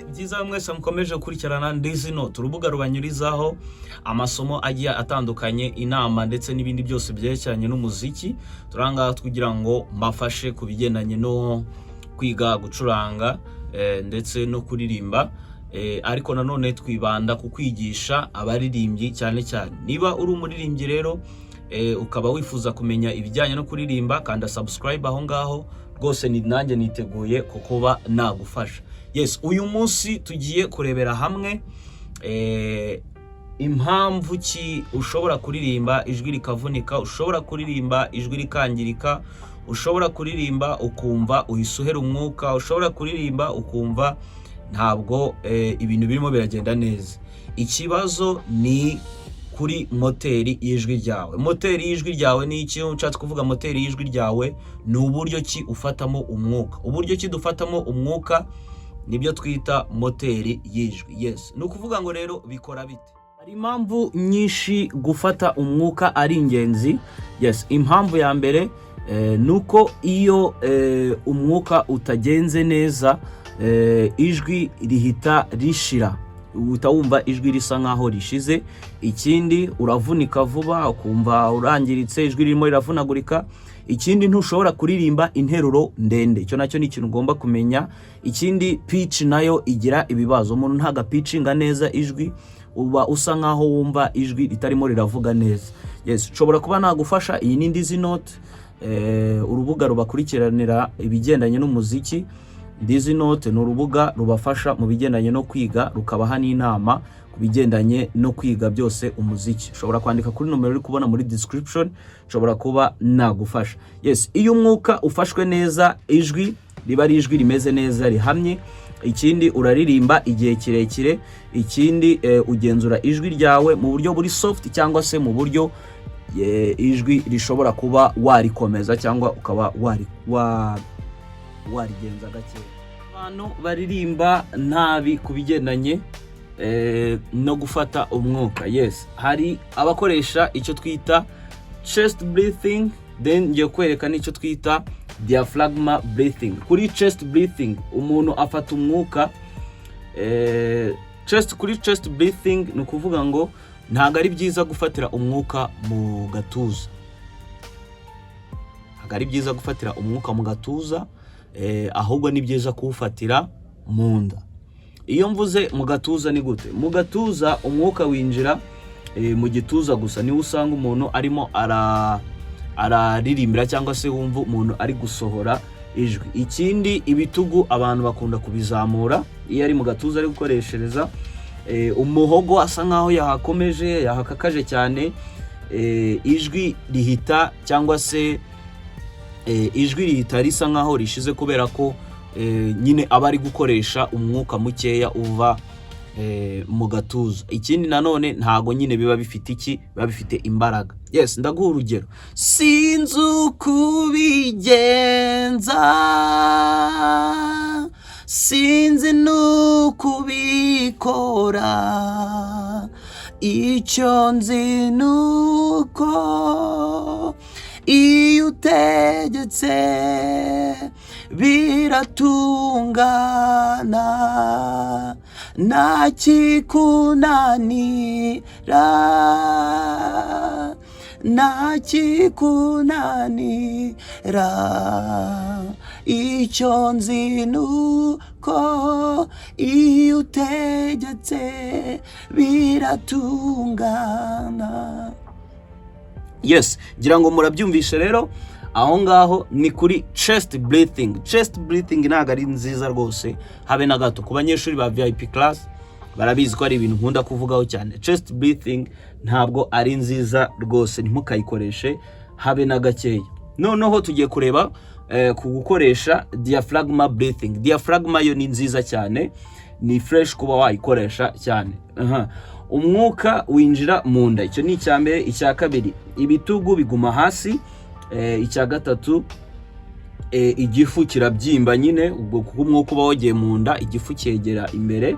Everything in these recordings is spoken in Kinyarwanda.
Byiza mwese mukomeje gukurikirana Ndizi Note, urubuga rubanyurizaho amasomo agiye atandukanye, inama ndetse n'ibindi byose byerekeranye n'umuziki. Turangaha kugira ngo mbafashe ku bigendanye no kwiga gucuranga ndetse no kuririmba, ariko nanone twibanda ku kwigisha abaririmbyi cyane cyane. Niba uri umuririmbyi rero, ukaba wifuza kumenya ibijyanye no kuririmba, kanda subscribe aho ngaho rwose, ni nanjye niteguye kukuba nagufasha. Yes, uyu munsi tugiye kurebera hamwe impamvu ki ushobora kuririmba ijwi rikavunika, ushobora kuririmba ijwi rikangirika, ushobora kuririmba ukumva uhise uhera umwuka, ushobora kuririmba ukumva ntabwo ibintu birimo biragenda neza. Ikibazo ni kuri moteri y'ijwi ryawe. Moteri y'ijwi ryawe ni iki? Nshatse kuvuga moteri y'ijwi ryawe ni uburyo ki ufatamo umwuka. Uburyo ki dufatamo umwuka nibyo twita moteri y'ijwi. Yes, ni ukuvuga ngo rero bikora bite? Hari impamvu nyinshi gufata umwuka ari ingenzi. Yes, impamvu ya mbere ni uko iyo umwuka utagenze neza, ijwi rihita rishira, uhita wumva ijwi risa nkaho rishize. Ikindi, uravunika vuba, ukumva urangiritse, ijwi ririmo riravunagurika. Ikindi, ntushobora kuririmba interuro ndende, icyo nacyo ni ikintu ugomba kumenya. Ikindi, pitch nayo igira ibibazo, umuntu ntabwo apitchinga neza ijwi, uba usa nkaho wumva ijwi ritarimo riravuga neza. Yes, nshobora kuba nagufasha. Iyi ni Ndizi Note, urubuga rubakurikiranira ibigendanye n'umuziki. Ndizi Note ni urubuga rubafasha mu bigendanye no kwiga, rukabaha n'inama ku bigendanye no kwiga byose umuziki. Ushobora kwandika kuri nomero uri kubona muri description, nshobora kuba nagufasha. Yes, iyo umwuka ufashwe neza, ijwi riba ari ijwi rimeze neza, rihamye. Ikindi, uraririmba igihe kirekire. Ikindi, ugenzura ijwi ryawe mu buryo buri soft cyangwa se mu buryo ijwi rishobora kuba warikomeza cyangwa ukaba warigenza gake. Abantu baririmba nabi ku bigendanye no gufata umwuka, yes, hari abakoresha icyo twita chest breathing, then ngiye kwereka n'icyo twita diaphragm breathing. Kuri chest breathing, umuntu afata umwuka chest. Kuri chest breathing ni ukuvuga ngo ntabwo ari byiza gufatira umwuka mu gatuza, ntabwo ari byiza gufatira umwuka mu gatuza, ahubwo ni byiza kuwufatira mu nda. Iyo mvuze mu gatuza ni gute? Mu gatuza umwuka winjira mu gituza gusa, niwo usanga umuntu arimo araririmbira cyangwa se wumva umuntu ari gusohora ijwi. Ikindi, ibitugu abantu bakunda kubizamura iyo ari mu gatuza ari gukoreshereza, umuhogo asa nkaho yahakomeje, yahakakaje cyane, ijwi rihita cyangwa se ijwi rihita risa nkaho rishize kubera ko nyine aba ari gukoresha umwuka mukeya uva mu gatuza. Ikindi nanone, ntago nyine biba bifite iki, biba bifite imbaraga. Yes, ndaguha urugero: sinzi uko ubigenza, sinzi n'uko ubikora, icyo nzi ni uko iyo utegetse biratungana, nta kikunanira, nta kikunanira, icyo nzi ni uko iyo utegetse biratungana. Yes, ngira ngo murabyumvishe rero. Aho ngaho ni kuri chest breathing. Chest breathing ntabwo ari nziza rwose, habe na gato. Ku banyeshuri ba VIP class barabizi ko ari ibintu nkunda kuvugaho cyane. Chest breathing ntabwo ari nziza rwose, ntimukayikoreshe habe na gakeya. Noneho tugiye kureba ku gukoresha diaphragm breathing. Diaphragm yo ni nziza cyane, ni fresh kuba wayikoresha cyane. Aha. Umwuka winjira mu nda, icyo ni icya mbere. Icya kabiri, ibitugu biguma hasi. Icya gatatu, igifu kirabyimba nyine ubwo, kuko umwuka uba wagiye mu nda, igifu cyegera imbere.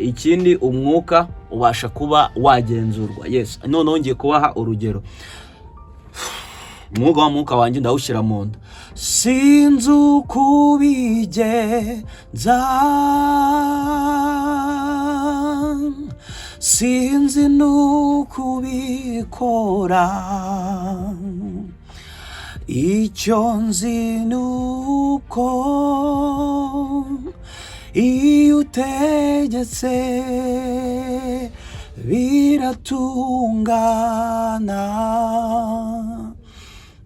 Ikindi, umwuka ubasha kuba wagenzurwa. Yes, noneho ngiye kubaha urugero. Umwuka wa mwuka wanjye ndawushyira mu nda. Sinzi uko ubigenza, sinzi n'uko ubikora, icyo nzi ni uko iyo utegetse biratungana.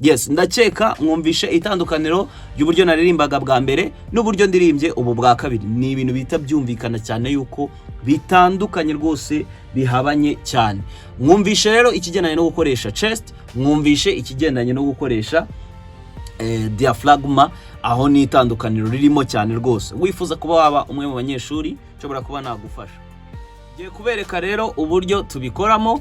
Yes, ndakeka mwumvishe itandukaniro ry'uburyo naririmbaga bwa mbere n'uburyo ndirimbye ubu bwa kabiri. Ni ibintu bihita byumvikana cyane yuko bitandukanye rwose, bihabanye cyane. Mwumvishe rero ikigendanye no gukoresha chest, mwumvishe ikigendanye no gukoresha diaphragma. Aho ni itandukaniro ririmo cyane rwose. Wifuza kuba waba umwe mu banyeshuri, nshobora kuba nagufasha. Ngiye kubereka rero uburyo tubikoramo,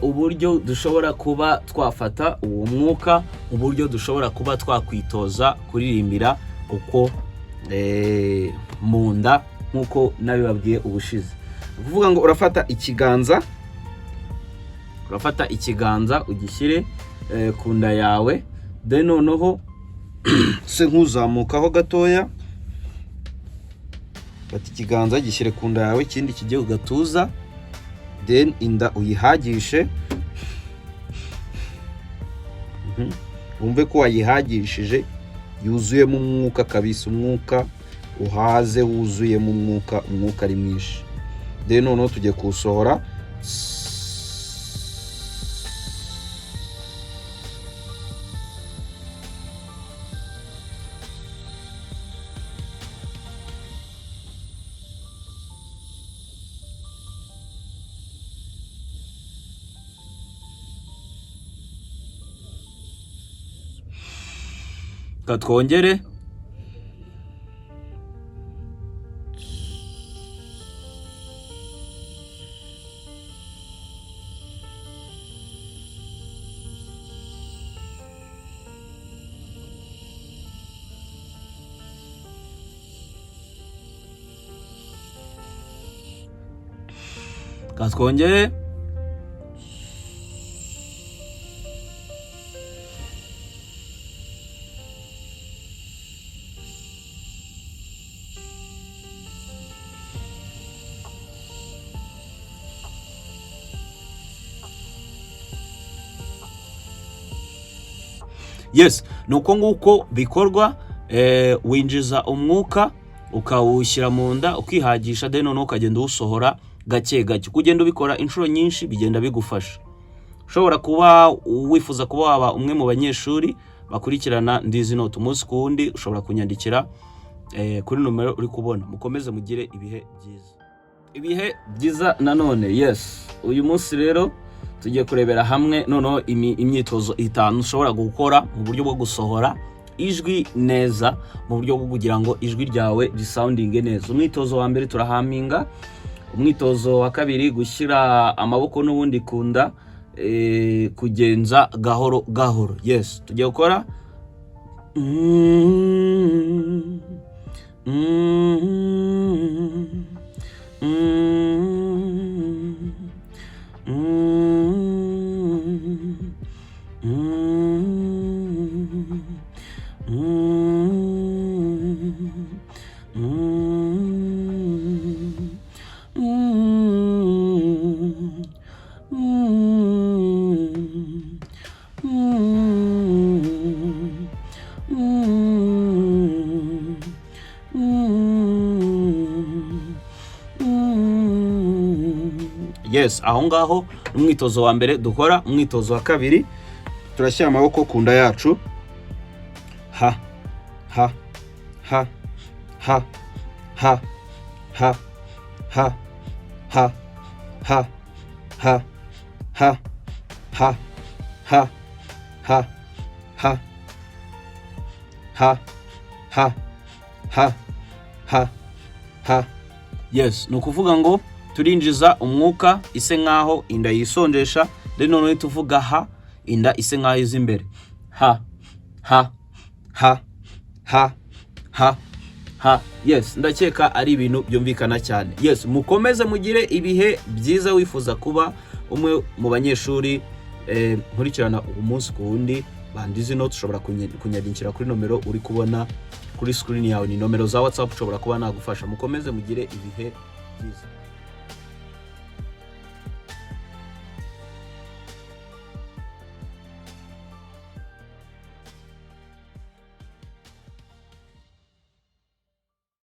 uburyo dushobora kuba twafata uwo mwuka, uburyo dushobora kuba twakwitoza kuririmbira uko mu nda, nk'uko nabibabwiye ubushize. Ni ukuvuga ngo urafata ikiganza ugishyire ku nda yawe, then noneho se nk'uzamukaho gatoya. Fata ikiganza gishyire ku nda yawe, ikindi kijye ku gatuza, then inda uyihagishe. Wumve ko wayihagishije, yuzuyemo umwuka kabisa, umwuka uhaze, wuzuyemo umwuka, umwuka ari mwinshi. Then noneho tugiye kuwusohora. Reka twongere. Reka twongere. Yes, ni uko nguko bikorwa. Winjiza umwuka ukawushyira mu nda, ukihagisha, then noneho ukagenda uwusohora gake gake. Uko ugenda ubikora inshuro nyinshi, bigenda bigufasha. Ushobora kuba wifuza kuba waba umwe mu banyeshuri bakurikirana Ndizi Note umunsi ku wundi, ushobora kunyandikira kuri nomero uri kubona. Mukomeze mugire ibihe byiza, ibihe byiza nanone. Yes, uyu munsi rero tugiye kurebera hamwe noneho imyitozo itanu ushobora gukora mu buryo bwo gusohora ijwi neza, mu buryo bwo kugira ngo ijwi ryawe risoundinge neza. Umwitozo wa mbere, turahuminga. Umwitozo wa kabiri, gushyira amaboko n'ubundi ku nda, kugenza gahoro gahoro. Yes, tugiye gukora. Mm, mm, mm, mm, mm, mm, mm, mm, mm, mm, mm, mm, mm. Yes, aho ngaho ni umwitozo wa mbere dukora. Umwitozo wa kabiri, Turashyira amaboko ku nda yacu. Ha, ha, ha, ha, ha, ha, ha, ha, ha, ha, ha, ha, ha, ha, ha, ha, ha, ha, ha, ha. Yes, ni ukuvuga ngo turinjiza umwuka ise nkaho inda yisonjesha, then noneho tuvuga ha, inda ise nkaho iza imbere. Ha, ha, ha, ha, ha, ha. Yes, ndakeka ari ibintu byumvikana cyane. Yes, mukomeze mugire ibihe byiza. Wifuza kuba umwe mu banyeshuri nkurikirana umunsi ku wundi. Bandizi note, ushobora kunyandikira kuri nomero uri kubona kuri screen yawe, ni nomero za WhatsApp, ushobora kuba nagufasha. Mukomeze mugire ibihe byiza.